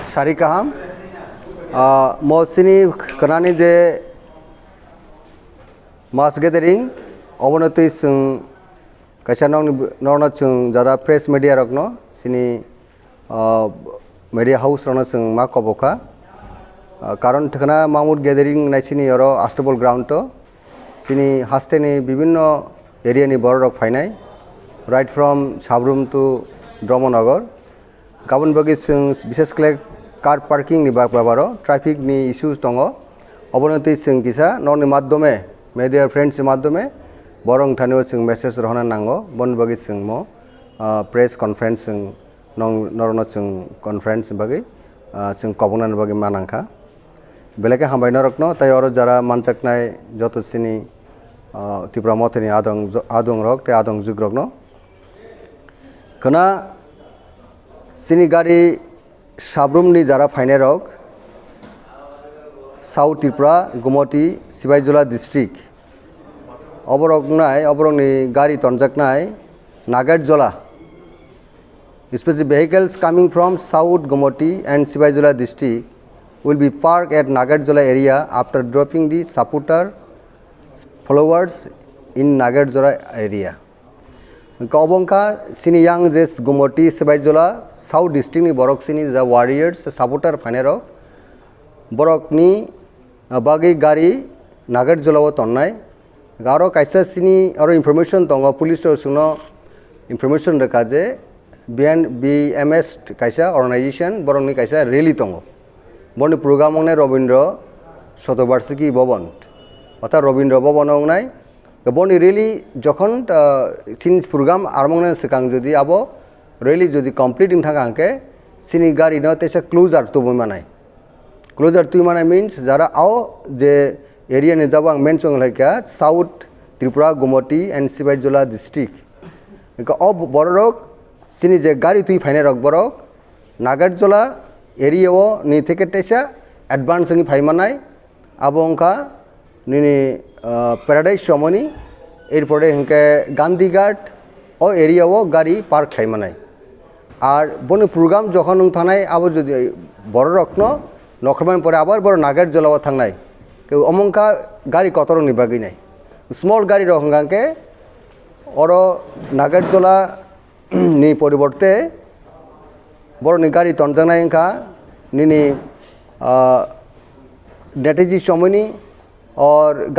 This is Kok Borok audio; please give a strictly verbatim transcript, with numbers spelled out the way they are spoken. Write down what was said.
Sari kaham. Ah, mo sini khnani je mass gathering, obono twi chwng kaisa nokni, nokno chwng jara press media rokno sini, ah, media house rokno chwng ma kobo kha. Ah, karon thwkna Mamut gathering nai sini oro Astabal ground o sini hasteni bibinno area ni borok rok phainai, right from Sabrum to Brahmanagar. Kabun bagwi chwng bishes khlai car parking ni bak-, babaro traffic ni issues tongo. Obono twi chwng kisa nokni madhyome, media friends ni madhyome borok thani o chwng message rohorna nango. Boni bagwi chwng mo, ah, press conference chwng nong-, norokno chwng conference ni bagwi, ah, chwng koboknani bagwi ma nangkha. Belai khe hambai norokno, tei oro jara manjaknai joto chini, ah, Tipra Mothani adong, adong rok tei adong jwk rokno. Khwna chini gari Sabrumni jara phainai rok South Tripura, Gumoti, Sibaijula district. Oborok wngnai, oborokni gari tonjaknai Nagarjola. Especially vehicles coming from South Gumoti and Sibaijula district will be parked at Nagarjola area after dropping the supporter followers in Nagarjola area. Hwnkhe obo wngkha chini yang je Gumoti, Sibaijula, South district ni borok chini ja warriors, supporter phainai rok. Borokni, ah, bagwi gari Nagarjola o tonnai. Aro kaisa chini aro information tongo, police rok chwngno information rwkha je B N, B M S kaisa organization, borokni kaisa rally tongo. Boni program wngnai Robindra Shatobarshiki Bhavan, orthat Robindra Bhavan o wngnai. Boni rally jokhon, ah, chini program armang nani swkang jodi abo rally jodi complete wng thangkha hwnkhe chini gari no teisa closure tubui manai. Closure twi mane means jara ao je area ni jabo ang mention khlaikha, South Tripura, Gumoti and Sibaijula district. Hwnkhe o borok rok chini je gari twi phainai rok borok Nagarjola area o ni theke teisa advance wngwi phai manai, abo wngkha nini, ah, Paradise Chomoni, erpore hwnkhe Gandhighat o area o gari park khlai manai. Ar boni program jokhon wng thanai, abo jodi borok rokno nokhormani pore abar borok Nagarjola o thangnai. Ke omo wngkha gari kotor ni bagwi nai. Small gari rok hwnkha khe oro Nagarjola ni poriborte borokni gari tonjaknai wngkha nini, ah, Netaji Chomoni or